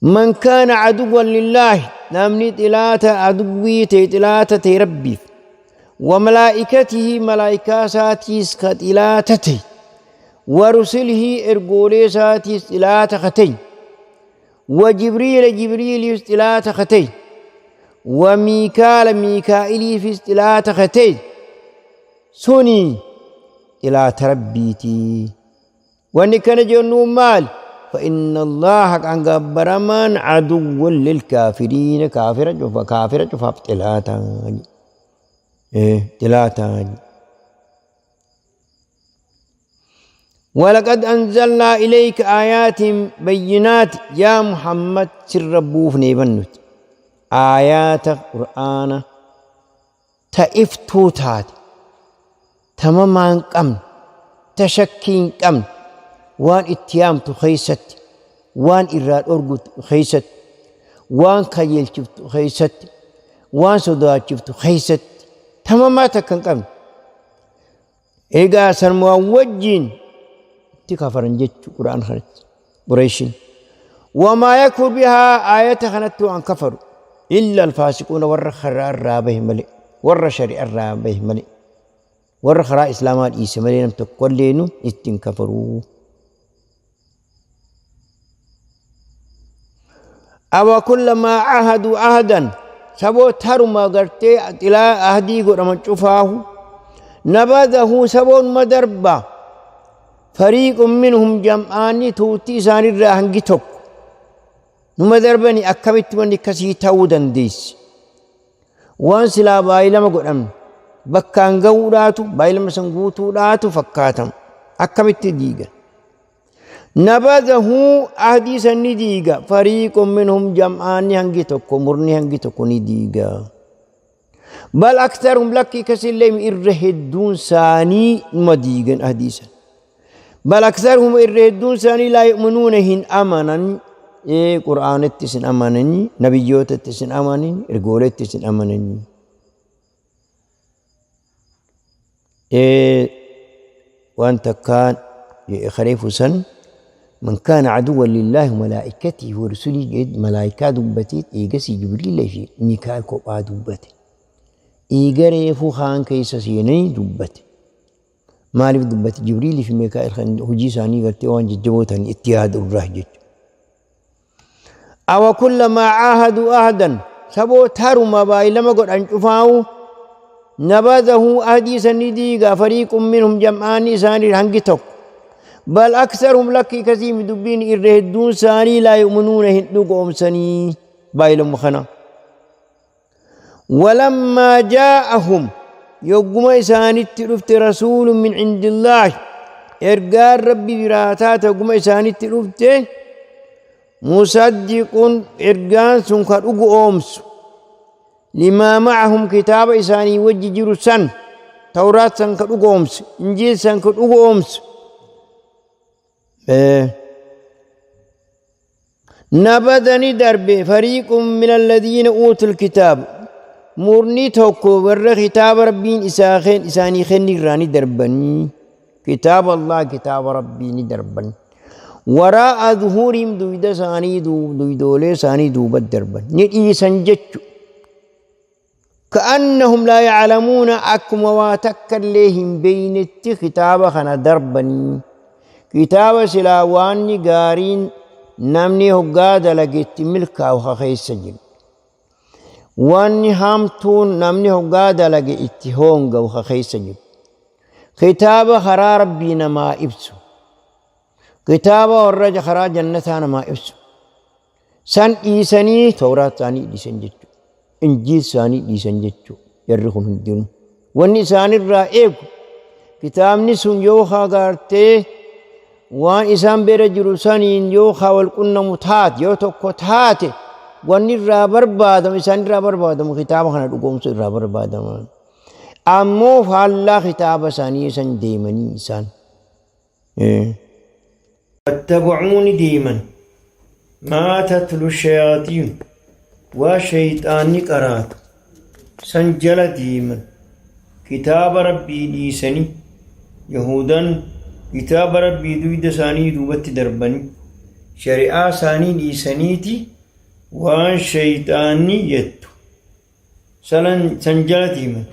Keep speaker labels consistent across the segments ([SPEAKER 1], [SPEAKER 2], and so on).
[SPEAKER 1] من كان عدوا لله، namni xilaata aduwwii ta'e, xilaata ta'e Rabbiif, وملائكته malaa'ikaa isaatiis ka xilaata ta'e, ورسله ergoolee isaatiis xilaata ka ta'e, وجبريل jibriiliifis xilaata ka ta'e, وميكال miikaa'iliifis xilaata ka ta'e, suni xilaata Rabbiiti. Wanni kana jennuun maal? فإن الله kan gabbaramaan عدو للكافرين kaafira cufa, kaafira cufaaf xilaata, xilaata. ولقد أنزلنا إليك آيات بينات، يا محمد سر بوفني بنت آيات قرآن تأفتو تات تماما قم تشكين قم waan itti yaamtu keeysatti, waan irraa dhorgutu keeysatti, waan kajeelchiftu keeysatti, waan sodaachiftu keeysatti tamamaa takka hin qabne. Egaa sanumaan wajjiin itti kafaran jechuu Qur'aan kanatti Qureeshiin. وما يكفر بها aayata kanatti waan kafaru إلا الفاسقون warra karaa irraa bahe malee, warra shari'a irraa bahe malee, warra karaa islaamaa dhiise malee nam tokkolleenu ittiin kafaruu. أو كلما عاهدوا عهدا saboo taruma gartee xilaa ahdii godhaman cufaahu نبذه saboonuma darba فريق منهم jam'aanni tuutti isaanirraa hangi tokko numa darbani. Akkamitti wanni akkasii ta'uu dandeessi? Waan silaa baay'ilama godhamne bakkaan ga'uudhaatu, baay'ilama san guutuudhaatu fakkaatama, akkamitti diigan? نبذه ahdii san ni diiga فريق منهم jam'aanni hangi tokko, murni hangi tokko ni diiga. بل أكثرهم lakkii kasillee irra hedduun saanii numa diigan ahdii san. بل أكثرهم irra hedduun saanii لا يؤمنون hin amanan. Ee, Qur'aanatti isin amananii, nabiyyootatti isin amananii, ergooletti isin amananii. Ee, waan takkaan kareefu san من كان عدوا لله وملائكته ورسله jedhe malaayikaa dubbatee, eegasii Jibriila fi Mikaa'el kophaa dubbate. Eega reefuu kaan keessa seenanii dubbate. Maaliif dubbate? Jibriilii fi Mikaa'el kan hojii isaanii gartee waan jajjaboo ta'an itti yaadu irraa jechuudha. أو كلما عاهدوا عهدا saboo taruma baay'ilama godhan cufaa'u نبذه ahdii san ni diiga فريق منهم jam'aanni isaanii hangi tokko. بل أكثرهم lakkii kasiimi dubbiin irra hedduun isaanii لا يؤمنون hin dhugoomsanii baay'ilama kana. ولما جاءهم yogguma isaanitti dhufte رسول من عند الله ergaan Rabbi biraa taate yogguma isaanitti dhufte, مصدق ergaan sun ka dhugu oomsu لما معهم kitaaba isaanii wajji jiru san, Tawraat san ka dhugu oomsu, Injiil san ka dhugu oomsu, نبذ ni darbe فريق من الذين أوتوا الكتاب murni tokko warra kitaaba Rabbiin isaanii kenni irraa ni darbanii كتاب الله kitaaba Rabbii ni darban وراء ظهورهم duyda isaanii, duydoolee isaanii duuba darban, ni dhiisan jechu. كأنهم لا يعلمون akkuma waa takka illee hin beeynetti kitaaba kana darbanii, kitaaba silaa waanni gaariin namni hoggaa dalagetti milkaa'u ka keessa jiru, wanni hamtuun namni hoggaa dalage itti hoonga'u ka keessa jiru, kitaaba karaa Rabbii namaa ibsu, kitaaba warra karaa jannataa namaa ibsu san dhiisanii Tawraat isaanii dhiisan jechuudha. Injiil isaanii dhiisan jechuudha. Jarri kun hundinuu wanni isaanirraa eegu kitaabni sun yoo gartee waan isaan bira jiru saniin yoo wal qunnamu taate, yoo tokko taate, wanni irraa barbaadamu, isaan irraa barbaadamu kitaaba kana dhugoomsu irraa barbaadama. Ammoo faallaa kitaaba isaanii san deemanii isaan. واتبعوا ni deeman ما تتلو الشياطين waa shayxaanni qaraatu san jala deeman, kitaaba Rabbii dhiisanii. Yahudan kitaaba Rabbii duyda isaanii duubatti darbanii. Shari'aa isaanii dhiisaniiti waan shayxaanni jettu san jalatti himan.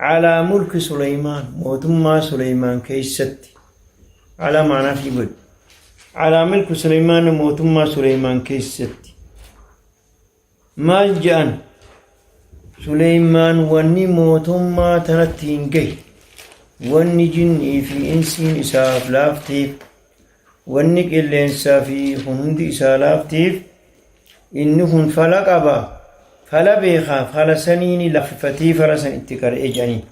[SPEAKER 1] Calaa mulki Suleymaan, mootummaa Suleymaan keessatti. Calaa maanaa fi godhi. Calaa mulki Suleymaan, mootummaa Suleymaan keessatti. Maal je'an? Suleymaan wanni mootummaa tanatti hin gahe, wanni jinnii fi insiin isaaf laafteef, wanni qilleensaa fi hundi isaa laafteef, inni kun fala qaba, fala beekaa, fala saniini laffifatee fala san itti qara'ee jedhanii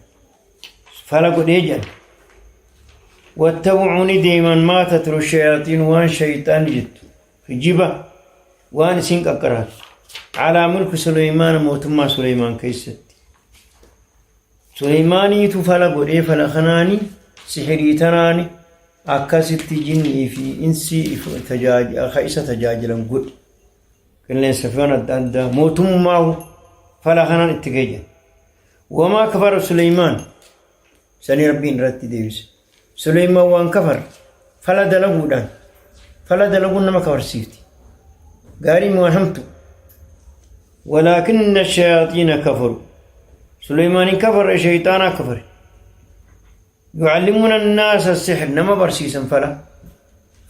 [SPEAKER 1] fala godhee jedhan. Wattabacuu, ni deeman, maa tatlu shayaaxiin, waan shayxaan jettu, kijiba waan isin qaqqaraatu. Calaa mulki Suleymaan, mootummaa Suleymaan keessatti. Suleymaaniitu fala godhee, fala kanaani, sihirii tanaani, akkasitti jinnii fi insii akka isa tajaajilan godhe. Qilleensa fi waan adda addaa mootummaa fala kanaan itti geeyyan. Wamaa kafara Suleymaan, sanii Rabbiin irratti deebise. Suleymaan waan kafar fala dalaguudhaan, fala dalaguun nama kafarsiifti. Gaarii waan hamtu. Walaakinna shayaaxiina kafaru. Suleymaan hin kafarre, shayxaanaa kafare. Yucallimuuna annaasa sixir, nama barsiisan fala.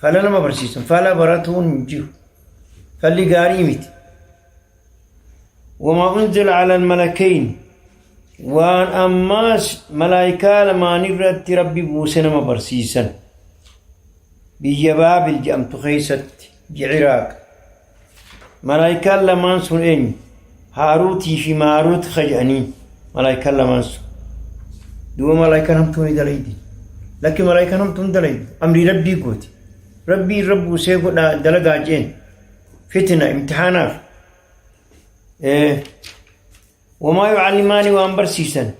[SPEAKER 1] Fala nama barsiisan. Fala baratuun hin jiru. Falli gaarii miti. Wamaa unzila ala almalakayn, waan ammaas malaayikaa lamaan irratti Rabbi buuse nama barsiisan. Biyya Baabil jedhamtu keessatti, Ciraaq. Malaayikaan lamaan sun eenyu? Haaruutii fi Maaruut ka jedhanii malaayikaan lamaan sun. Duuba malaayikaan hamtuu ni dalaydi. Lakki, malaayikaan hamtuu hin dalaydu. Amrii Rabbii gooti. Rabbii irra buusee godhaa dalagaa jeen. Fitina imtixaanaaf. Wamaa yucallimaani, waan barsiisan.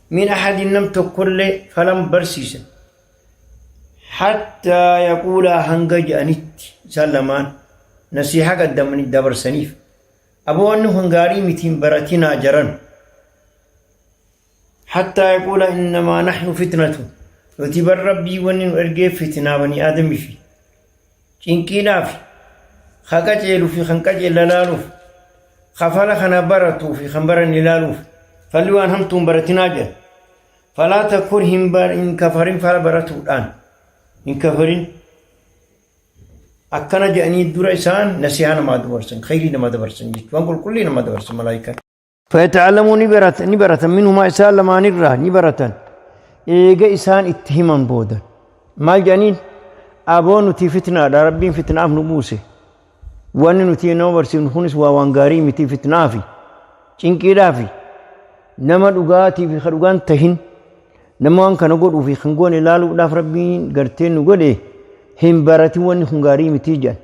[SPEAKER 1] Min ahadin, nam tokkollee falan barsiisan. Hattaa yaquulaa, hanga jedhanitti isaan lamaan nasiihaa qaddamanii dabarsaniif. Aboonni kun gaarii mitiin baratinaa jaran. Hattaa yaquula innamaa nahnu fitnatu. Nuti bar Rabbii wanni nu ergee fitnaa banii aadamii fi cinqiidhaaf, ka qaceeluu fi kan qaceella laaluuf, ka fala kana baratuu fi kan baran ilaaluuf, falli waan hamtuun baratinaa jedhan. Falaa takfur, hin kafarin, fala baratuudhaan hin kafarin. Akkana jedhanii dura isaan nasihaa namaa dabarsan, khayrii namaa dabarsan jechuudha. Waan qulqullii namaa dabarsan malaayikaan. Fayata'allamuu, ni baratan, ni baratan, minhumaa, isaan lamaanirraa ni baratan. Eega isaan itti himan booda. Maal jedhaniin? Aboo, nuti fitnaadha, Rabbiin fitnaaf nu buuse. Wanni nuti nama barsiifnu kunis waa waan gaarii miti, fitnaafi cinqiidhaafi, nama dhugaatii fi ka dhugaan tahin, nama waan kana godhuu fi kan goone ilaaluudhaaf Rabbiin gartee nu godhe, hin baratin, wanni kun gaarii miti jedhan.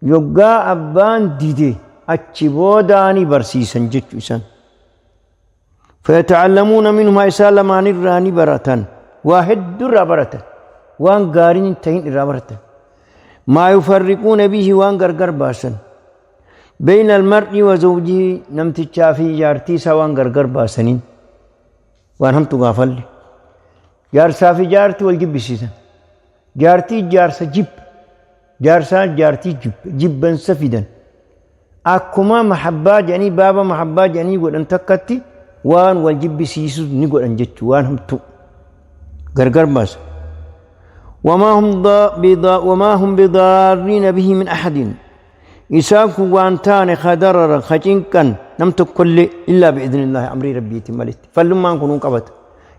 [SPEAKER 1] Yoggaa abbaan dide achi boodaani barsiisan jechuu isaan. Fayata'allamuuna minhumaa, isaan lamaanirraa ni baratan. Waa hedduu irraa baratan. Waan gaariin hin tahin irraa baratan. Maa yufarriquuna bihi, waan gargar baasan. Bayna almar'i wa zawjihi, namtichaa fi jaartii isaa waan gargar baasaniin. Waan hamtu gaafalle. Jaarsaa fi jaartii wal jibbisiisan. Jaartii jaarsa jibba. Jaarsaa jaartii jibba. Jibbansa fidan. Akkuma mahabbaa jedhanii, baaba mahabbaa jedhanii godhan takkatti waan wal jibbisiisu ni godhan jechuu, waan hamtuu. Gargar baasa. Wamaa hum bidaarriina bihi min ahadin. Isaan kun waan taane ka dararan, ka cinqan nam tokkollee, illaa bi'idhnillaahi, amrii Rabbiitiin maletti. Fallummaan kun hin qabatu.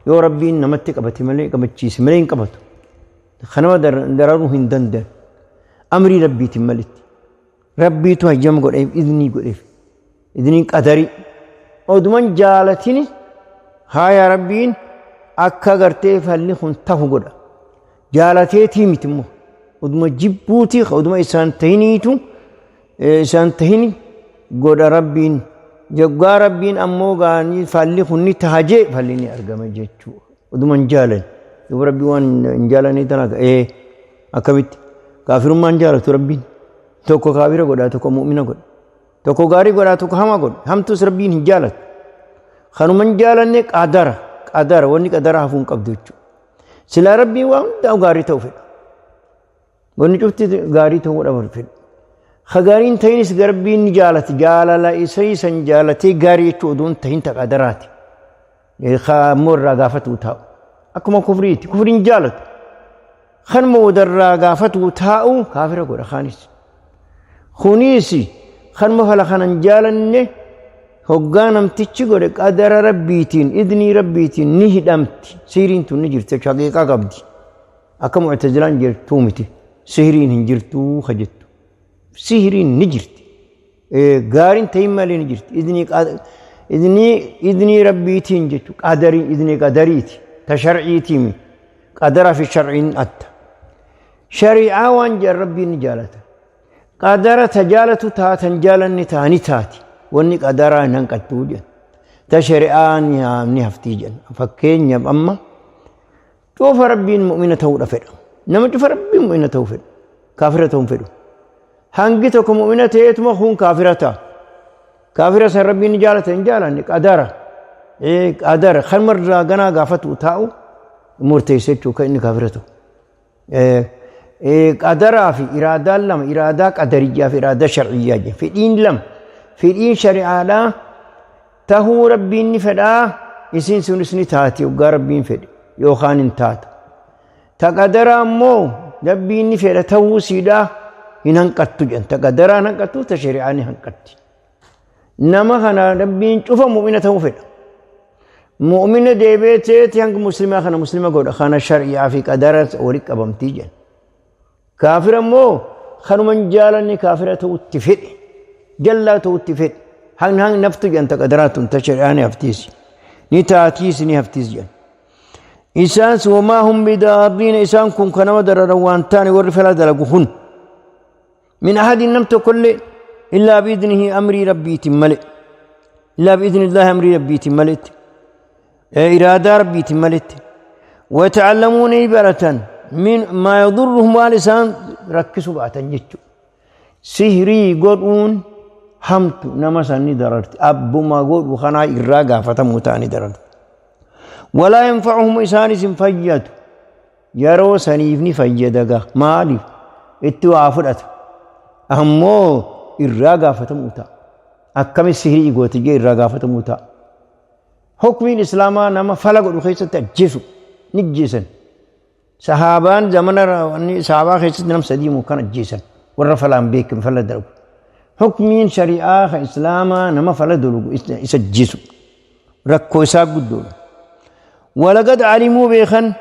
[SPEAKER 1] Yoo Rabbiin namatti qabate malee, qabachiise malee hin qabatu. Kanama dararuu hin danda'an. Amrii Rabbiitiin maletti. Rabbiitu hayyama godheef, idnii godheef. Idniin qadarii. Oduman jaalatini haaya Rabbiin akka gartee falli kun tahu godha. Jaalateetii miti immoo. Oduma jibbuutii, oduma isaan tahiniitu isaan tahini godha Rabbiin. Yoggaa Rabbiin ammoo gaanii falli kun ni taha jee, falli ni argama jechuudha. Oduma hin jaalan. Yoo Rabbiin waan hin jaalannee tana akkamitti kaafirummaan jaalatu Rabbiin. Tokko kaafira godha, tokko mu'mina godha. Tokko gaarii godha, tokko hamaa godha. Hamtuus Rabbiin hin jaalatu. Kanuma hin jaalanne qadara. Qadara, wanni qadara hafuu hin qabdu jechuudha. Silaa Rabbiin waan hundaa gaarii ta'u fedha. Wanni cufti gaarii ta'uu dhabar fedhu. Ka gaariin ta'inis garbiin ni jaalati. Jaalala isa isan jaalatee gaarii jechuu oduun tahin ta qadaraati. Ka ammoo irraa gaafatuu taa'u. Akkuma kufriiti. Kufriin jaalatu. Kanuma wadarraa gaafatuu taa'u kaafira godha kaanis. Kunis kanuma fala kanan jaalanne hoggaa namtichi godhe qadara rabbiitiin idnii rabbiitiin ni hidhamti. Sihiriin tun ni jirti haqiiqaa qabdi. Akka mu'tazilaan jirtuu miti. Sihiriin hin jirtuu ka jettu. Sihiriin ni jirti. Gaariin ta'in malee ni jirti. Idnii rabbiitiin jechu qadarii idnii qadariiti. Ta sharciitii mi. Qadara fi sharciin adda. Shari'aa waan jedhan rabbiin ni jaalata. Qadara ta jaalatu taatan jaalanni taa ni taati. Wanni qadaraa hin hanqattuu jedhan. Ta shari'aa ni haftii jedhan. Fakkeenyaaf amma cufa rabbiin mu'mina ta'uudha fedha. Nama cufa rabbiin mu'mina ta'uu fedha. Kaafira ta'uu hin fedhu. Hangi tokko mu'mina ta'eetuma kun kaafira ta'a. Kaafira san rabbiin ni jaalata hin jaalanne qadara. Qadara kanuma irraa ganaa gaafatu taa'u murteessa jechuudha kan inni kaafira ta'u. Qadaraa fi iraadaan lama iraadaa qadariyyaa fi iraadaa shar'iyyaa jedha. Fedhiin lama fedhiin shari'aadhaa tahuu rabbiin ni fedhaa isiin sunis ni taati hoggaa rabbiin fedhe yookaan hin taatu. Ta qadaraa immoo rabbiin ni fedha tahuu siidhaa hin hanqattu jedhan. Ta qadaraa hin hanqattu ta shari'aa ni hanqatti. Nama kana rabbiin cufa mu'mina ta'uu fedha. Mu'mina deebi'ee ta'eeti hanga muslimaa kana muslima godha. Kana shari'aa fi qadara walitti qabamtii jedhan. Kaafira immoo kanuma hin jaalanne kaafira ta'utti fedhe. Jallaa ta'utti fedhe. Hang hang naftu jedhan ta qadaraa tun ta shari'aa ni haftiis. Ni taatiis ni haftiis jedhan. Isaan wamaa hum bidaarriina isaan kun kan nama dararan waan taane warri fala dalagu kun. Min ahadin nam tokkollee illaa biidnihi amrii rabbiitiin malee. Illaa biidnillaahi amrii rabbiitiin maletti. Iraadaa rabbiitiin maletti. Wata'allamuuna ni baratan min maa yadurruhum waan isaan rakkisu baatan jechuudha. Sihrii godhuun hamtu nama san ni dararti. Abbuma godhu kanaa irraa gaafatamuu ta'a ni dararti. Walaa yanfa'uhum isaanis hin fayyadu. Yeroo saniif ni fayyada gaa. Maaliif? Itti waa fudhata. Ammoo irraa gaafatamuu ta'a. Akkami sihrii goote jee irraa gaafatamuu ta'a. Hukmiin Islaamaa nama fala godhu keessatti ajjeesu ni ajjeesan. Sahaabaan zamana sahaabaa keessatti nam sadii moo kan ajjeesan warra falaan beekan fala dalagu. Hukmiin shari'aa kan Islaamaa nama fala dalagu isa ajjeesu. Rakkoo isaa guddoodha. Walaqad alimuu beekan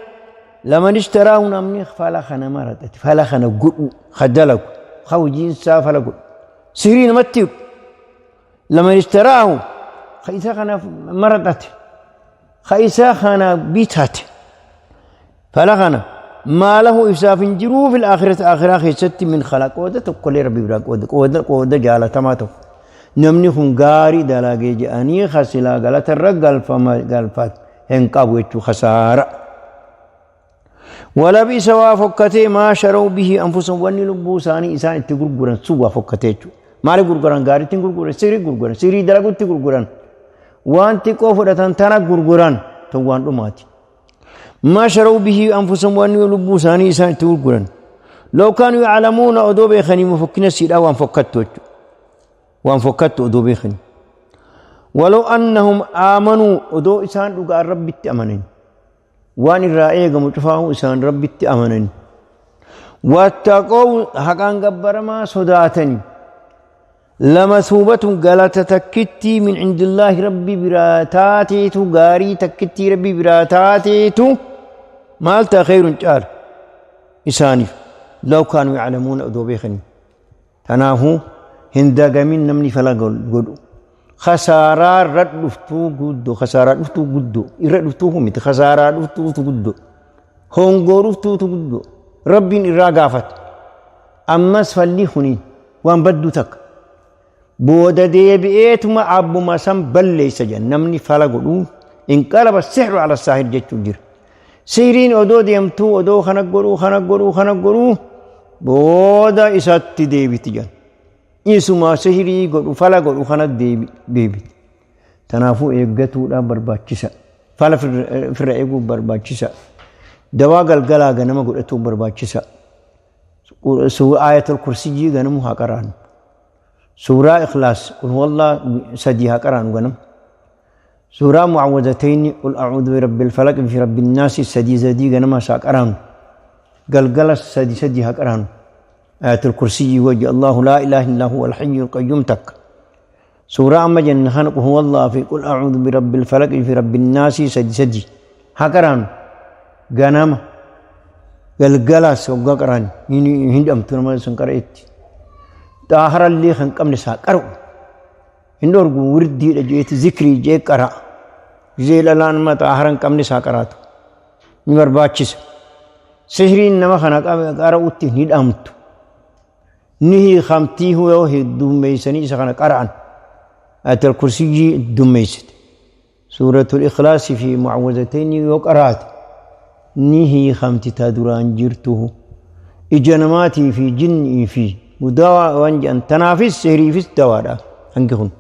[SPEAKER 1] laman ishtaraahu namni fala kana maratati fala kana godhu ka dalagu ka hojiin isaa fala godhu sihirii namatti hidhu laman ishtaraahu ka isa kana maradhate ka isa kana bitate fala kana maa lahu isaaf hin jiruu fil aakhirati aakhiraa keessatti min khalaq qooda tokkollee rabbi biraa qooda qooda qooda jaalatamaa tokko namni kun gaarii dalagee jedhanii kasilaa galata irra galfama galfat hin qabu jechuu kasaara. Walabiisa waa fokkatee maa sharau bihi anfusahum wanni lubbuu isaanii isaan itti gurguran sun waa fokkatee jechuudha. Maali gurguran gaariitti gurguran sirii gurguran sirii dalagutti gurguran waan xiqqoo fudhatan tana gurguran tun waan dhumaati. Maa sharau bihi anfusahum wanni lubbuu isaanii isaan itti gurguran. Law kaanuu ya'lamuuna odoo beekanii mufokkina siidhaa waan fokkattu jechuudha. Waan fokkattu odoo beekanii. Walaw annahum aamanuu odoo isaan dhugaan rabbitti amanan. Waan irraa eegamu cufaa'uu isaan rabbitti amanan. Wattaqow haqaan gabbaramaa sodaatanii. Lama suubatun galata takkittii min indillaahi rabbi biraa taateetu gaarii takkittii rabbi biraa taateetu maal ta'a khayrun caala isaaniif law kaanuu ya'lamuuna odoo beekanii. Kanaafuu hin dagamin namni fala godhu. Khasaaraa irra dhuftuu guddoo khasaaraa dhuftuu guddoo irra dhuftuu miti khasaaraa dhuftuutu guddoo hongoo dhuftuutu guddoo rabbiin irraa gaafata. Ammas falli kuni waan badduu takka. Booda deebi'eetuma abbuma san balleessa jedhan namni fala godhu inqalaba sihru ala saahir jechuu jira. Sihriin odoo deemtuu odoo kana godhuu kana godhuu kana godhuu booda isatti deebiti jedhan. Isuma sihrii godhu fala godhu kana deebiti. Kanaafuu eeggatuudhaan barbaachisa. Fala firra eeguu barbaachisa. Dawaa galgalaa ganama godhatuu barbaachisa. Aayatul Kursiyyii ganamu haa qaraanu. Suuraa Ikhlaas qul huwallah sadii haa qaraanu ganam. Suuraa Mu'awwadatayni qul a'uudhu birabbil falaq fi rabbin naasi sadii sadii ganama haa qaraanu. Galgala sadii sadii haa qaraanu. Aayatul Kursiyyii wajji Allahu laa ilaaha illaa huwal hayyul qayyuum takka. Suuraa amma jenne kana qul huwallah fi qul a'uudhu birabbil falaq fi rabbin naasi sadii sadii haa qaraanu. Ganama galgalaas hoggaa qaraan hin hidhamtu nama sun qara'etti. Xaaharallee kan qabne isaa qara'u. Hin dhorgu wirdiidha jeeti zikrii jee qara'a. Gizee dhalaan nama xaahara hin qabne isaa qaraatu. Ni barbaachisa. Sihriin nama kana qara'utti hin hidhamtu. Ni hiikamtii yoo heddummeessanii isa kana qara'an. Ayatul Kursiyyii heddummeessite. Suuratul Ikhlaasii fi Mu'awwazatayni yoo qaraate ni hiikamti ta duraan jirtuhu. Ija namaatii fi jinnii fi mudawaa waan jedhan tanaafis sihriifis dawaadha hangi kun.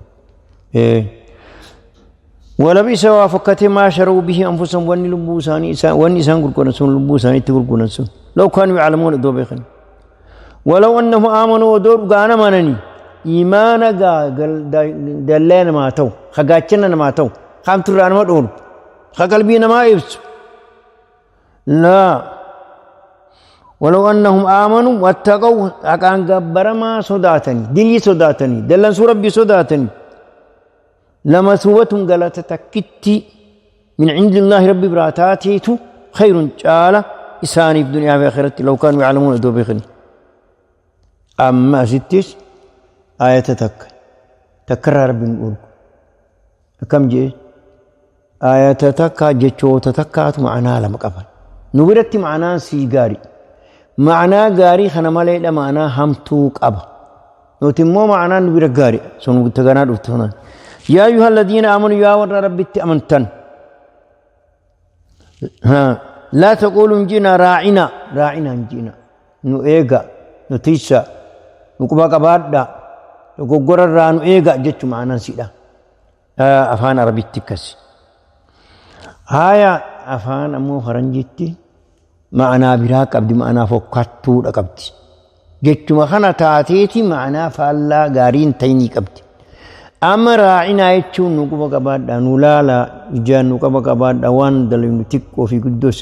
[SPEAKER 1] Walabisa waa fokkatee maa sharuu bihi anfusahum wanni lubbuu isaanii isaan wanni isaan gurguran sun lubbuu isaanii itti gurguran sun. Law kaanuu ya'lamuun odoo beekan. Walaw annahum aamanuu odoo dhugaan amananii iimaana dallee namaa ta'u ka gaachana namaa ta'u ka hamturraa nama dhoorgu ka qalbii namaa ibsu. Laa walaw annahum aamanuu wattaqaw haqaan gabbaramaa sodaatanii dilii sodaatanii dallansuu rabbii sodaatanii lamasuubatun galata takkitti min cindillaahi rabbi biraa taateetu khayrun caala isaaniif duniyaa fi akhiratti law kaanuu ya'lamuun odoo beekanii. Amma asittis ayata takka takkarraa rabbi nu dhorku. Akkam jee ayata takka jechoota takkaatu ma'anaa lama qaban. Nu biratti ma'anaan sii gaarii. Ma'anaa gaarii kana maleedha ma'anaa hamtuu qaba. Nuti immoo ma'anaan nu bira gaarii sun taganaa dhuftu sanaan. Yaa ayyuha alladhiina amanu yaa warra rabbitti amantan. Laa taquulu hin ji'inaa raa'inaa raa'inaa hin ji'inaa nu eega nu tiisa nu quba qabaadhaa dogoggora irraa nu eega jechu ma'anaan siidha. Afaan Arabitti akkasi. Haaya afaan ammoo faranjiitti ma'anaa biraa qabdi ma'anaa fokkattuudha qabdi. Jechuma kana taateeti ma'anaa faallaa gaarii hin ta'inii qabdi. Amma raacinaa jechuun nu quba qabaadhaa nu laalaa ijaan nu qaba qabaadhaa waan dalagnu xiqqoo fi guddos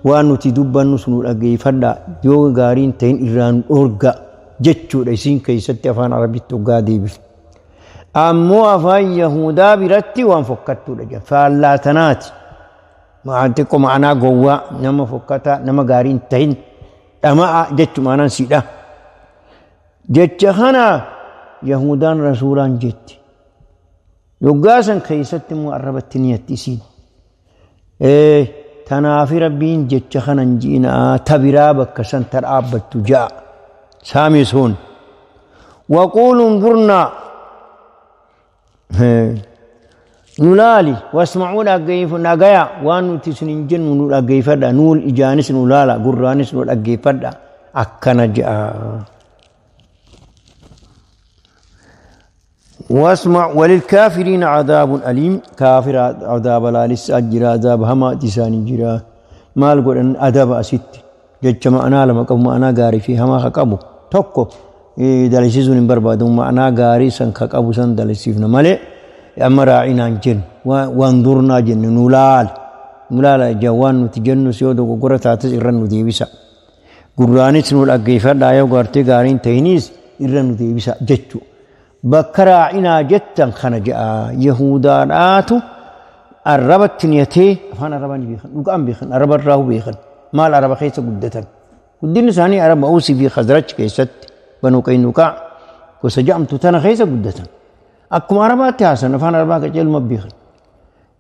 [SPEAKER 1] waan nuti dubbannus nu dhageeffadhaa yoo gaarii hin ta'in irraa nu dhoorgaa jechuudha isiin keessatti afaan Arabitti hoggaa deebifne. Ammoo afaan Yahudaa biratti waan fokkattuudha jedha. Faallaa tanaati. Xiqqoo ma'anaa gowwaa nama fokkataa nama gaarii hin ta'in dhama'a jechu ma'anaan siidha. Jecha kana Yahudaan rasuulaan jetti. Yoggaa san keessatti immoo arrabatti niyatti isiin. Tanaafi rabbiin jecha kana hin ji'inaa ta biraa bakka san ta dhaabbattu ja'a. Saamisuun. Waquulu unzurnaa. Nu laali wasma'uu dhaggeeffu dhagaya waan nuti isin hin jennu nu dhaggeeffadha nu ijaanis nu laala gurraanis nu dhaggeeffadha akkana ja'a. واسمع وللكافرين عذاب أليم كافر عذاب لالس أجرا عذاب هما تساني جرا مال قرن أدب أست جتش معنا لما قبو معنا غاري في هما خقبو tokko dalisiisuun hin barbaadamu ma'anaa gaarii san ka qabu san dalisiifna malee amma raacinaan jennu waan durnaa jenne nu laala nu laala ija waan nuti jennus yoo dogoggora taates irra nu deebisa gurraanis nu dhaggeeffadhaa yoo gartee gaariin ta'iniis irra nu deebisa jechuu bakka raacinaa jettan kana ja'a yahudaadhaatu arrabatti niyatee afaan arabaa ni beekan dhugaan beekan araba irraa beekan maal araba keessa guddatan Guddinni isaanii Araba Awsii fi Khazraj keessatti Banuu Qaynuqaa gosa jedhamtu tana keessa guddatan. Akkuma Arabaatti haasan afaan Arabaa qajeeluma beekan.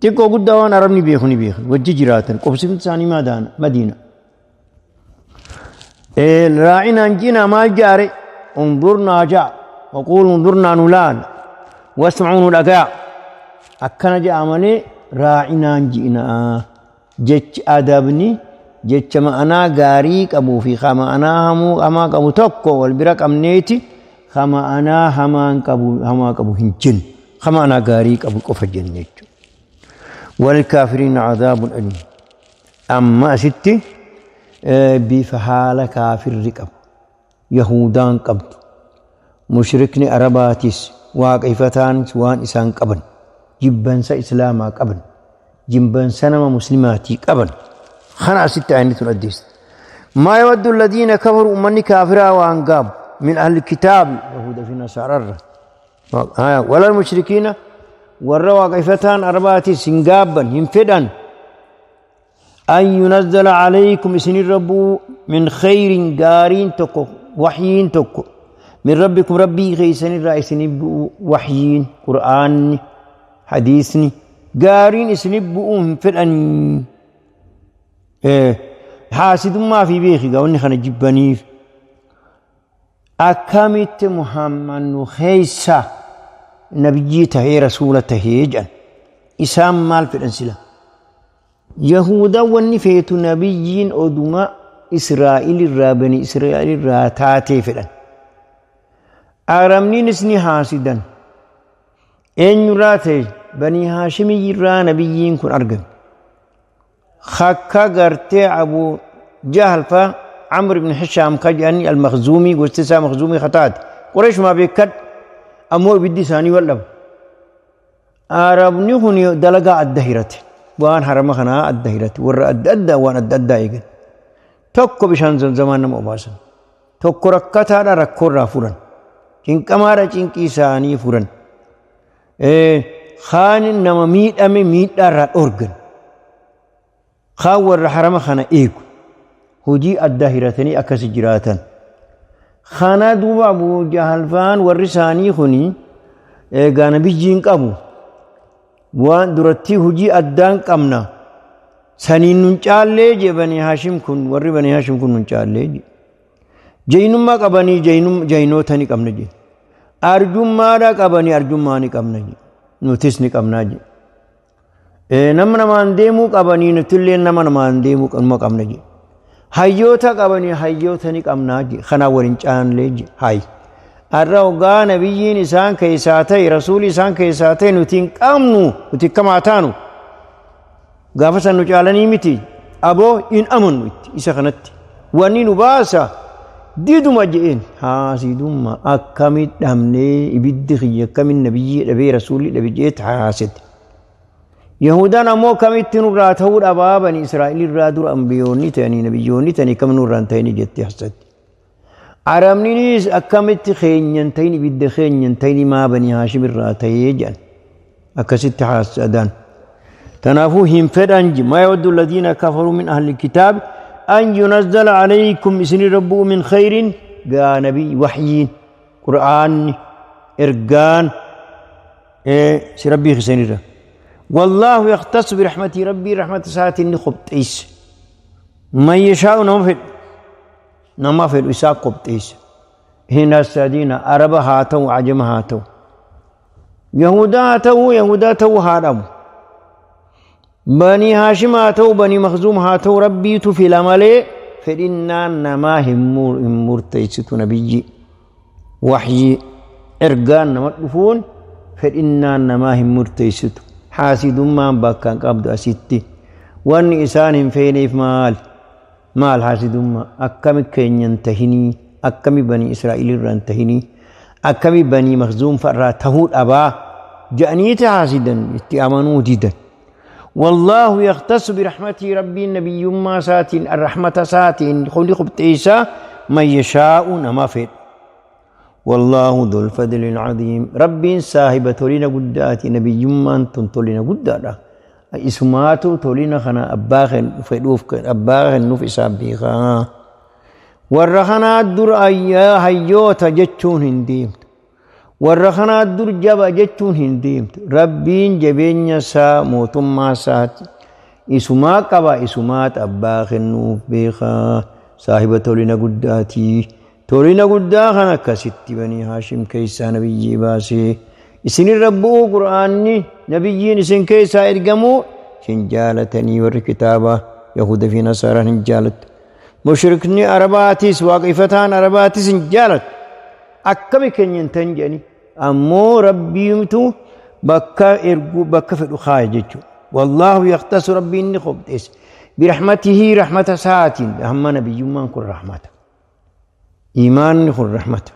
[SPEAKER 1] Xiqqoo guddaa waan Arabni beeku ni beekan. Wajji jiraatan qubsifni isaanii Madiina. Raacinaan jiinaa maal jaare undurnaa ja'a waquulu undurnaa nu laala wasma'uu nu dhagaa akkana ja'a malee raacinaan ji'inaa. Jechi adabni jecha ma'anaa gaarii qabuu fi ka ma'anaa hamuu hamaa qabu tokko wal bira qabneeti ka ma'anaa hamaan qabu hamaa qabu hin jennu ka ma'anaa gaarii qabu qofa jenna jechuudha. Wal kaafiriin cadaabun aliim. Amma asitti bifa haala kaafirri qabu. Yahudaan qabdu, mushrikni Arabaatis waaqeffataan waan isaan qaban, jibbansa Islaamaa qaban, jibbansa nama Muslimaatii qaban. Kana asitti aayanni tun addeessiti. ما يود الذين كفروا، ummanni kaafiraa waan gaabu، من أهل الكتاب yahuuda fi nasaararra ولا المشركين warra waaqeffataan Arabaatis hin gaabban, hin fedhan، أن ينزل عليكم isinirra bu'u، من خير gaariin tokko، waxyiin tokko، من ربكم rabbii keeysanirraa isinii bu'u. Waxyiin, Qur'aanni, hadiisni gaariin isinii bu'uu hin fedhanii. Haasidummaa fi beeki gaawwanni kana jibbaniif, akkamitti Muhammad nu keeysa nabiyyii tahee, rasuula tahee jedhan. Isaan maal fedhan sila? Yahuudaan wanni feetu nabiyyiin oduma Israa'il irraa, bani Israa'il irraa taatee fedhan. Arabniinis ni haasidan. Eenyurraa ta'e? Bani Haashimii irraa nabiyyiin kun argame. Akka gartee Abu Jahal fa, Amr ibn Hishaam ka jedhani, al-Makhzuumii, gosti isaa Makhzuumii kataate, Qureeshumaa beekadhu, ammoo ibiddi isaanii wal dhaba. Arabni kun dalagaa adda hirate, waan harama kanaa adda hirate, warra adda addaa waan adda addaa eegan. Tokko bishaan Zamzamaa nama obaasan, tokko rakkataadha rakkoorraa furan, cinqamaadha cinqii isaanii furan, kaan nama miidhame miidhaarraa dhorgan, kaan warra harama kana eegu. Hojii addaa hiratanii akkasi jiraatan. Kana duuba Abu Jahal faan warri isaanii kuni eegaa nabiyyiin qabu waan duratti hojii addaan qabna, saniin nun caallee jee. Bani Haashim kun, warri Bani Haashim kun nun caallee jee. Jaynummaa qabanii jaynoota ni qabna jee. Arjummaadha qabanii arjummaa ni qabna jee, nutis ni qabnaa jee. Nama namaan deemuu qabanii nutillee nama namaan deemuu qabna jee. Hayyoota qabanii hayyoota ni qabnaa jee. Kanaa waliin caallee jee. Hayi, har'a hoggaa nabiyyiin isaan keessaa ta'e, rasuulli isaan keessaa ta'e, nuti hin qabnu, nuti akkamaa taanu? Gaafa san nu caalanii miti aboo, hin amannu itti isa kanatti, wanni nu baasa diduma je'een. Haasidummaa, akkamit dhabnee, ibiddi kiyya akkamin nabiyyii dhabee, rasuulli dhabe je'eet haasete. Yahudaan ammoo akkamitti nurraa ta'uu dhabaa? Bani Israa'el irraa dura ambiyoonni ta'anii, nabiyyoonni ta'anii, akkam nurraa hin ta'ini jettee hasatti. Arabninis akkamitti keenyan ta'in, ibidda keenyan ta'in, maa Bani Haashim irraa ta'ee jedhan, akkasitti haasadaan. Kanaafuu hin fedhan. ما يود الذين كفروا من أهل الكتاب أن ينزل عليكم isinirra bu'u، من خير gaa nabii, waxyiin, Qur'aanni, ergaan si rabbii keessanirra. والله يختص برحمته ربي رحمة isaatiin ni qopheesse، من يشاء nama fedhu, nama fedhu isaa qopheesse. Hin hasadiina. Araba haa ta'u, ajama haa ta'u, Yahudaa haa ta'u, Yahudaa ta'u haa dhabu, Bani Haashim haa ta'u, Bani Makhzuum haa ta'u, Rabbiitu fila malee fedhinnaan namaa hin murteessitu. Nabiyyi, waxyii, ergaan nama dhufuun fedhinnaan namaa hin murteessitu. Haasidummaan bakka hin qabdu asitti. Wanni isaan hin feeneef maal? Maal haasidummaa? Akkami keenyan tahinii? Akkami Bani Israa'il irraa hin tahinii? Akkami Bani Makhzuum fa'irraa tahuu dhabaa jedhaniiti haasidan, itti amanuu didan. والله يختص برحمته ربي نبيummaa isaatiin, الرحمة isaatiin kuni qopheessa، من يشاء nama fedhu. والله ذو الفضل العظيم rabbiin saahiba tolina guddaati. Nabiyyummaan tun tolina guddaadha. Isumaatu tolina kana abbaa fedhuuf, abbaa kennuuf isaa beekaa. Warra kanaa dur hayyoota jechuun hin deemtu, warra kanaa dur jaba jechuun hin deemtu. Rabbiin jabeenya isaa, mootummaa isaati isumaa qaba, isumaat abbaa kennuuf beekaa, saahiba tolina guddaatii. Tolina guddaa kan akkasitti Banii Haashim keessaa nabiyyii baasee isinirra bu'uu, Qur'aanni, nabiyyiin isin keessaa ergamuu hin jaalatanii. Warri kitaabaa Yahuda fi Nasaaraan hin jaalattu. Mushrikni Arabaatis, waaqeffataan Arabaatis hin jaalatu. Akkami keenya hin ta'in jedhanii, ammoo Rabbiitu bakka erguu, bakka fedhu kaaya jechuudha. والله يختص rabbiin ni qopheesse، برحمته رحمة isaatiin. Hamma nabiyyummaan kun rahmata. Iimaanni kun rahmata.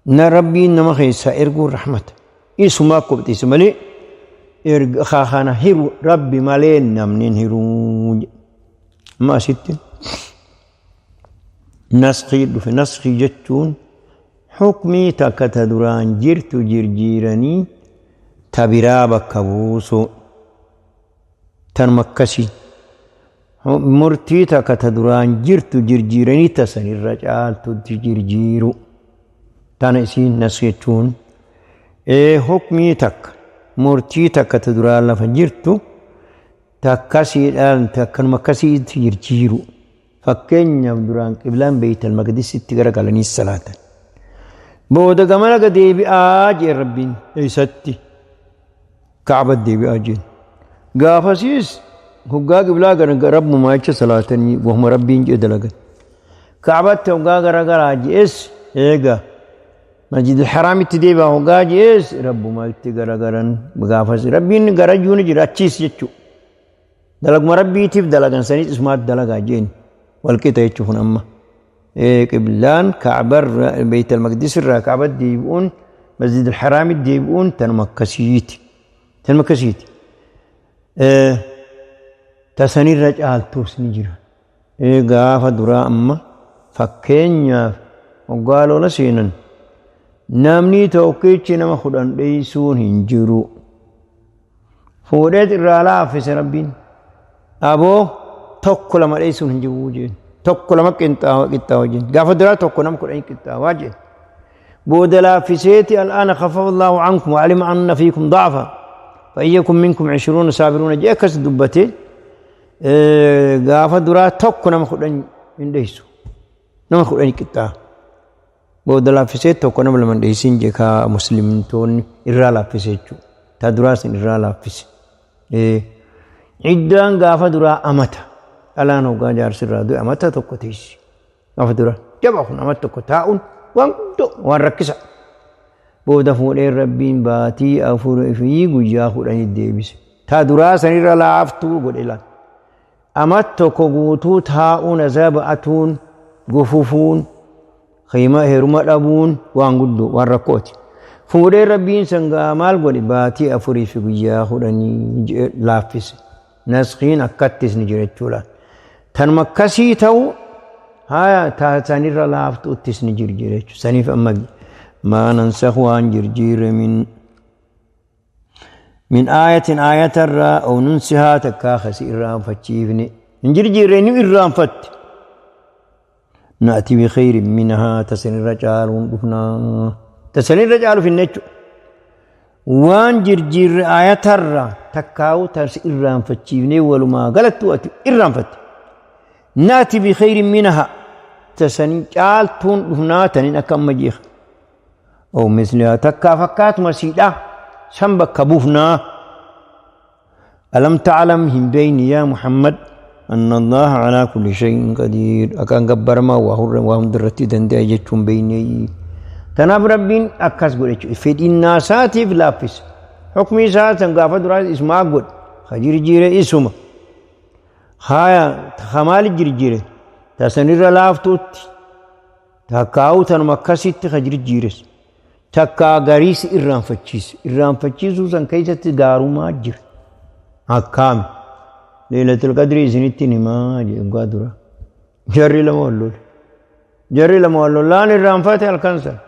[SPEAKER 1] Na Rabbiin nama keessaa erguun rahmata. Isumaa qopheesse malee erga kana hiru Rabbi malee namni hin hiruu. Amma asitti naskii dhufe. Naskii jechuun hukmii takka ta duraan jirtu jirjiiranii ta biraa bakka buusu. Tanuma akkasii. Murtii takka ta duraan jirtu jirjiiranii ta sanirra caaltutti jirjiiru. Tana isiin naskii jechuun hukmii takka murtii takka ta duraan lafa jirtu takkasiidhaan takkanuma akkasiitti jirjiiru. Fakkeenyaaf duraan qiblaan Beeytal Maqdisitti garagalanii salaatan. Booda gamana gad deebi'aa jee Rabbiin eessatti? Kaaba deebi'aa jeen. Gaafasiis hoggaa qiblaa gara Rabbumaa jecha salaatanii wahuma Rabbiin jee dalagan. Kaabatti hoggaa garagalaa jees eega Masjidil Haraamitti deebi'aa hoggaa jees Rabbumaa itti garagalan gaafas Rabbiin garajuu ni jira achiis jechuudha. Dalaguma Rabbiitiif dalagan saniis isumaatti dalagaa jeen walqixa jechuun kun amma. Qiblaan Kaabarra Beeytal Maqdis irraa Kaabatti deebi'uun Masjidil Haraamitti deebi'uun tanuma akkasiiti. Tanuma akkasiiti. Ta sanirra caaltuus ni jira. Gaafa duraa amma fakkeenyaaf hoggaa lola seenan namni tokkichi nama 10 dheessuun hin jiru. Fuudheet irraa laaffise Rabbiin. Aboo tokko lama dheessuun hin jiru jeen. Tokko lama qixxaawa jeen. Gaafa duraa tokko nama 10 qixxaawaa jeen. Booda laaffiseeti al'aana khaffafa Allahu ankum wa alima anna fiikum da'afa. Fa'iyyakum minkum 20 saabiruuna jee akkas dubbatee gaafa duraa tokko nama 10 hin dheessu. Nama 10 qixxaawa. Booda laaffisee tokko nama lama hin dheessin jee kaa muslimtoonni irraa laaffise jechuudha. Ta duraa sin irraa laaffise. Iddaan gaafa duraa amata. Dhalaan hoggaa jaarsi irraa du'e amata tokko teessi. Gaafa duraa jaba kun amata tokko taa'uun waan guddoo waan rakkisa. Booda fuudhee Rabbiin baatii 4 fi guyyaa 10 deebise. Ta duraa sanirra laaftuu godhe laal. Amat tokko guutuu taa'uun azaaba atuun gufufuun hima heeruma dhabuun waan guddoo waan rakkooti. Fuudhee Rabbiin sangaa maal godhe baatii 4 fi guyyaa 10 laaffise. Naskiin akkattis ni jira jechuudha. Tanuma akkasii ta'u haya sanirra laaftuuttis ni jirjira jechuudha. Saniif amma maa nansakh waan jirjiire min aayatin aayatarraa aw nunsihaa takkaa kasi irraanfachiifne hin jirjiirre ni irraanfatte. Na'ti bikhayrin minhaa tasanirra caaluun dhufnaa. Tasanirra caalu finne jechuudha. Waan jirjiirre aayatarraa takkaa'u tas irraanfachiifnee walumaa galattuu ati irraanfatte. Na'ti bikhayrin minhaa tasan caaltuun dhufnaa tanin akka amma jeeqa. Aw mislihaa takkaa fakkaatuma siidhaa san bakka buufnaa. Alam ta'alam hin beeyni yaa Muhammad anna Allaha alaa kulli shay'in qadiir akkaan gabbaramaa waa hurra waa hundarratti danda'a jechuun beeynee. Tanaaf Rabbiin akkas godhe jechuudha. Fedhinnaa isaatiif laaffise. Hukmii isaa san gaafa duraa isumaa godhe. Ka jirjiire isuma. Haya ka maali jirjiire? Ta sanirra laaftuutti. Takkaa'uu tanuma akkasitti ka jirjiires. Takkaa gariis irraanfachiise. Irraanfachiisuu san keessatti gaarumaa jira. Akkaami. Leelatul Qadrii isinitti himaa jedhe dhugaa dura. Jarri lama wal lole. Jarri lama wal lolaan irraanfate halkan san.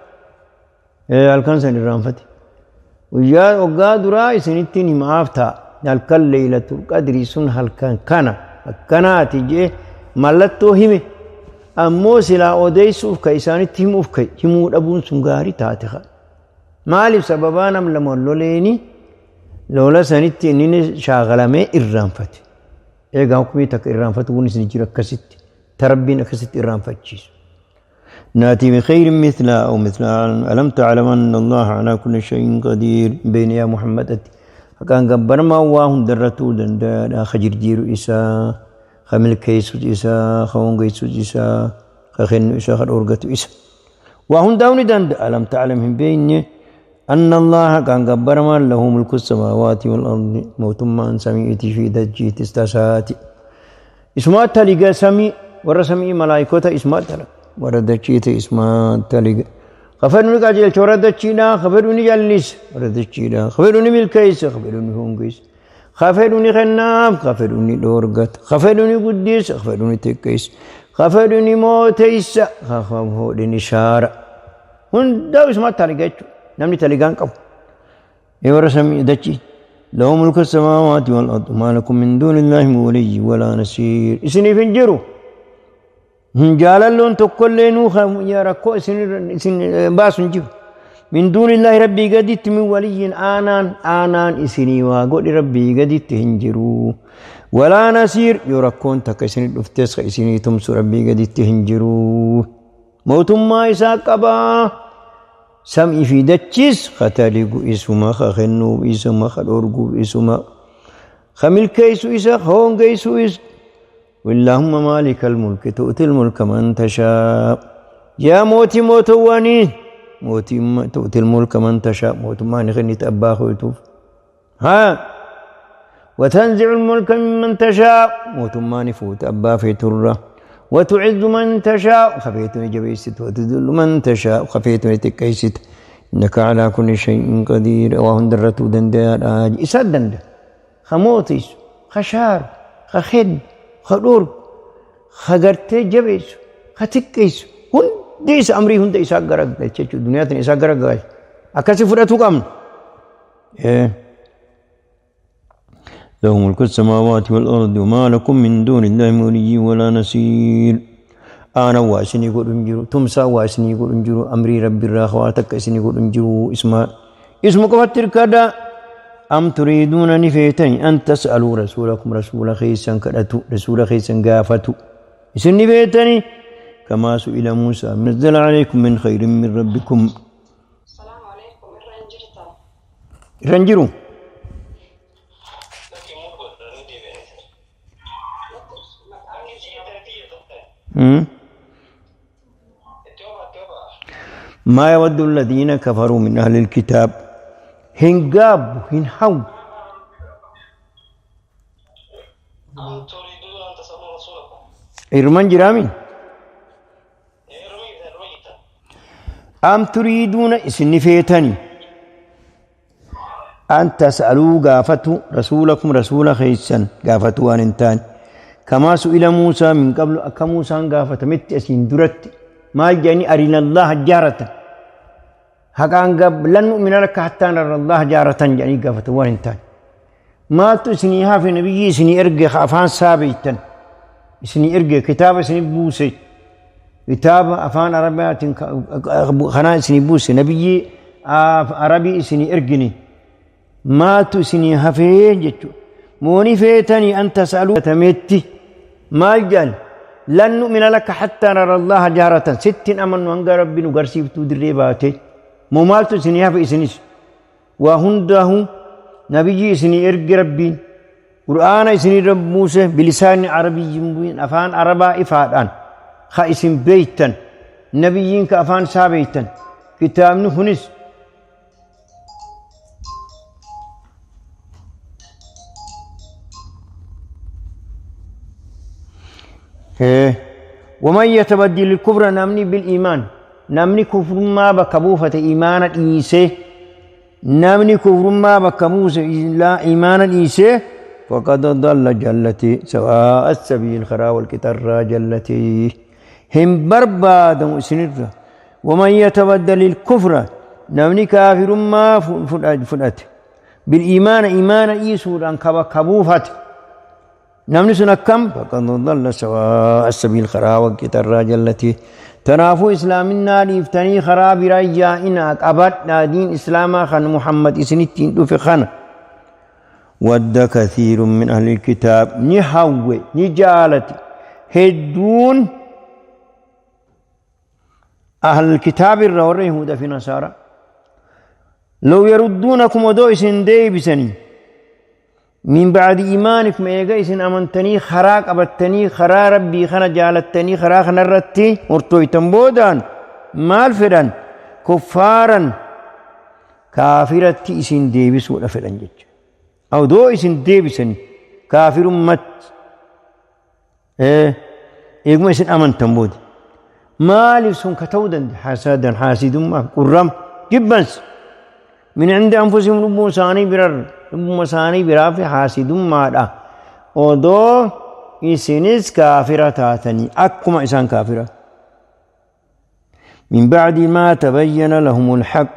[SPEAKER 1] Halkan san irraanfate. Guyyaa waggaa duraa isinitti himaaf ta'a. Halkan Leelatul Qadrii sun halkan kana akkanaati jee mallattoo hime. Ammoo silaa odeessuuf ka isaanitti himuuf ka'e himuu dhabuun sun gaarii taate ka. Maaliif sababaa nam lama loleeni lola sanitti inni shaakalamee irraanfate. Eegaa hukumii takka irraanfatuunis ni jira akkasitti. Ta Rabbiin akkasitti irraanfachiisu. ناتي بخير مثلها أو مثلها ألم تعلم أن الله على كل شيء قدير بين يا محمد أتي كان قبر ما واهم درتو دندا خجر جيرو إسا خمل كيسو إسا خون كيسو إسا خخن إسا خد أورغتو إسا وهم داوني دند ألم تعلم هم بين أن الله كان قبر ما له ملك السماوات والأرض موت ما سمعت في دجي تستساتي اسمه تلقى سمي ورا سمي ملائكته اسمه تلقى Warra dachiite isuma taliga. Ka fedhu ni qajeelcha warra dachiidhaa, ka fedhu ni jallisa warra dachiidhaa, ka fedhu ni milkeessa, ka fedhu ni hongeessa. Ka fedhu ni kennaaf, ka fedhu ni dhoorgata, ka fedhu ni guddisa, ka fedhu ni xiqqeessa, ka fedhu ni mooteessa, ka fedhu ni shaara. Hundaa isuma taliga jechuudha. Namni taligaa hin qabu. Ee warra samii dachii. Lahu mulku samaawaati wal ardi maa lakum min duunillaahi min waliyyi walaa nasiir. Isiniif hin jiru. Hin jaalalloon tokkollee nuu rakkoo isin baasu hin jiru. Min duunillaahi rabbii gaditti min waliyyiin aanaan aanaan isinii waa godhi rabbii gaditti hin jiru. Walaa nasiir yoo rakkoon takka isinii dhuftes ka isinii tumsu rabbii gaditti hin jiru. Mootummaa isaa qabaa. Sam'ii fi dachiis ka taligu isuma, ka kennuuf isuma, ka dhorguuf isuma, ka milkeessu isa, ka hongeessu isa. Wallahumma maalikal mulki tu'til mulka man tashaa. Yaa mootii mootowwanii mootii tu'til mulka man tashaa mootummaa ni kennita abbaa keetuuf. Haa watanzi'ul mulka mimman tashaa mootummaa ni fuuta abbaa feeturra. Watu'izzu man tashaa ka feetu ni jabeessita watudhillu man tashaa ka feetu ni xiqqeessita. Innaka alaa kulli shay'in qadiir waa hundarrattuu dandayaadha. Isa danda'a. Ka mootisu, ka shaaru, ka kennu, ka dhorgu, ka gartee jabeessu, ka xiqqeessu hundi isa amrii hunda isaa garagalcha jechuudha. Duniyaa tana isaa garagalcha. Akkasi fudhatuu qabna. له ملك السماوات والأرض وما لكم من دون الله من ولي ولا نصير. أنا واسني يقول انجرو تمسا واسني يقول انجرو أمري ربي الراخواتك اسني يقول انجرو اسمه اسمك فتر كذا. أم تريدون نفيتني أن تسألوا رسولكم رسول خيسا كرتو رسول خيسا قافتو اسن نفيتني كما سئل موسى نزل عليكم من خير من ربكم.
[SPEAKER 2] السلام عليكم irra hin jirtan.
[SPEAKER 1] رنجرو ما يود الذين كفروا من أهل الكتاب هنقاب هنحو
[SPEAKER 3] أم تريدون أن تسألوا رسولكم
[SPEAKER 1] إرمان جرامي
[SPEAKER 3] ارمي ارميت
[SPEAKER 1] أم تريدون إسن فيتني أن تسألوا قافتوا رسولكم رسول خيسا قافتوا أن انتان كما سئل موسى من قبل أكا موسى قافت مت أسين درت ما جاني أرنا الله جارة حقا قبل لن نؤمن لك حتى نرى الله جارة جاني قافتوا أن انتان ما تسنيها في نبي سني إرقى أفان سابيتا سني إرقى كتاب سني بوسي كتاب أفان عربيات خنا سني بوسي نبي عربي سني إرقني ما تسني هفين جتو موني فيتني أن تسألوا تمتي ما جان لن نؤمن لك حتى نرى الله جهرة ست أمن وأنقى ربي نقرسي في دريباتي مو مال تسني هفي سنيس وهنده نبي سني إرق ربي قرآن سني رب موسى بلسان عربي مبين أفان عربا إفادان خائس بيتا نبيين كأفان سابيتا كتاب نهنس ومن يتبدل الكفر نمني بالإيمان نمني كفر ما بكبوفة إيمان إيسه نمني كفر ما بكبوسة لا إيمان إيسه فقد ضل جلتي سواء السبيل خرا والكتر جلتي هم برباد سنر ومن يتبدل الكفر نمني كافر ما فلأت بالإيمان إيمان إيسو أن كبوفة نمني سنكم فقد ضل سواء السبيل خرا والكتر جلتي تنافو إسلامنا ليفتني خراب رجائنا أبدنا دين إسلاما خن محمد إسنتين في خن ود كثير من أهل الكتاب نحو نجالة هدون أهل الكتاب الرور يهود في نصارى لو يردونكم ودو إسن ديبسني من بعد إيمانكم إيجا إسن أمنتني خراك أبتني خرا ربي خنا جالتني خرا خنرتي مرتويتن بودان مال فدان كفارا كافرتي إسن ديبس ولا فدان جج أو دو إسن ديبسني كافر مت إيه إيجا إسن أمنتن بود Maaliif sun ka ta'uu danda'e? Hasadan, haasidummaa, qurrama, jibbansa. Min cindi anfusihim, lubbuu isaanii birarra, lubbuma isaanii biraa fi haasidummaadha. Odoo isinis kaafira taatanii akkuma isaan kaafira. Min bacdi maa tabayyana lahumul haqq,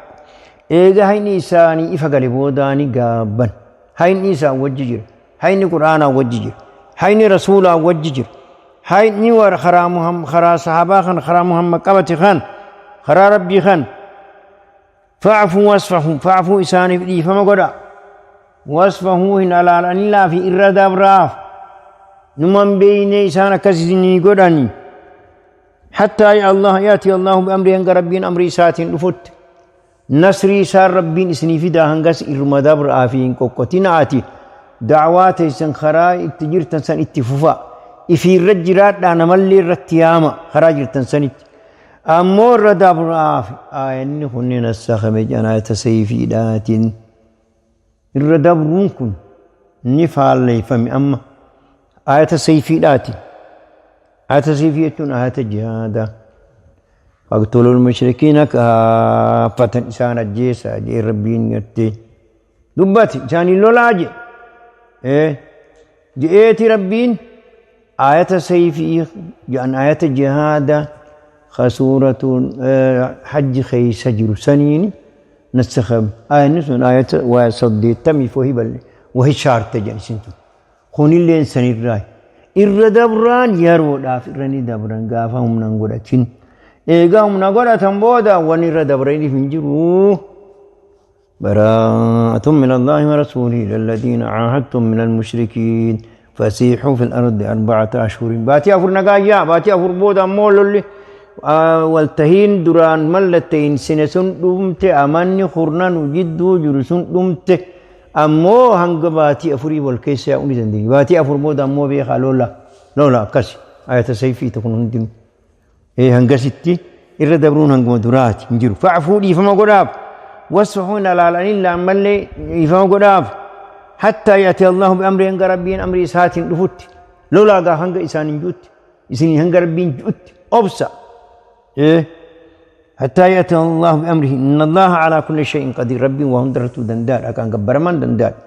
[SPEAKER 1] eega hayni isaanii ifa gale boodaani gaabban. Hayni isaan wajji jira, hayni Qur'aanaa wajji jira, hayni Rasuulaa wajji jira, hayni war karaa Muhammad, karaa sahabaa kan karaa Muhammad qabate kan karaa Rabbii kan. Fa'fuu wasfahu, fa'fuu isaaniif dhiifama godha, wasfahuu hin alaalanillaa fi irra dabraaf, numan beeyne isaan akkas isinii godhani. Hattaa ya Allah yaati Allahu bi'amri, hanga Rabbiin amrii isaatiin dhufutti, nasrii isaan Rabbiin isinii fidaa, hangas irma dabraa fi hin qoqqotinaati. Da'waa teessan karaa itti jirtan san itti fufa, ifiirra jiraadhaa, namallee irratti yaama karaa jirtan sanitti. Ammoo irra dabraaf aayanni kunniin assakame jedhan. Ayata sayfiidhaatiin irra dabruun kun ni faalleeffame amma ayata sayfiidhaati. Ayata sayfii jechuun ayata jihaadaa. Faqtulul mushrikiina kaaffatan, isaan ajjeesaa jee Rabbiin gartee dubbate, isaanii lolaa jee. Je'eeti Rabbiin ayata sayfii jedhan, ayata jihaadaa ka suuratu hajji keessa jiru saniini nasakhame. Ayanni sun ayata waa 80 wahi balle wahi shaarte jedhan isin tun. Kunilleen sanirraa irra dabraan yeroodhaaf irra ni dabran gaafa humna hin godhatin. Eegaa humna godhatan booda wanni irra dabraniif hin jiru. براءة من الله ورسوله إلى الذين عاهدتم من المشركين فسيحوا في الأرض 4 أشهر. Baatii 4 nagaayyaa, baatii 4 booda ammoo lolli waltahiin duraan mallatteen sine sun dhumte, amanni kurnanu jidduu jiru sun dhumte. Ammoo hanga baatii 4 wal keessa yaa'uu ni dandeenya. Baatii 4 booda ammoo beekaa, lola lola akkasi. Ayata sayfii kun hundinuu hangasitti irra dabruun hanguma duraati hin jiru. Fa'fuu, dhiifama godhaaf, wasfahuun alaalanii ammallee dhiifama godhaaf. Hattaa yaati Allahu bi'amri, hanga Rabbiin amri isaatiin dhufutti, lolaa gaa hanga isaan hin juutti, isin hanga Rabbiin juutti obsa. Hattaa yaati Allahu bi'amrihi, inna Allaha alaa kulli shay'in qadiir. Rabbiin waa hundarrattuu danda'aadha, kan gabbaramaan danda'aadha.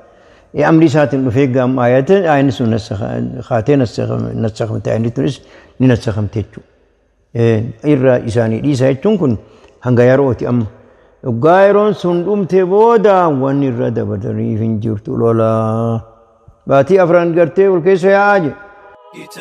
[SPEAKER 1] Amri isaatiin dhufee gaam ayata ayanni sun kaatee nasakhamte, ayanni tunis ni nasakhamte jechuudha. Irra isaanii dhiisa jechuun kun hanga yerooti amma. Dhugaa yeroon sun dhumte booda wanni irra dabartaniif hin jirtu, lolaa. Baatii 4 gartee ol keessa yaa'aa jedhe.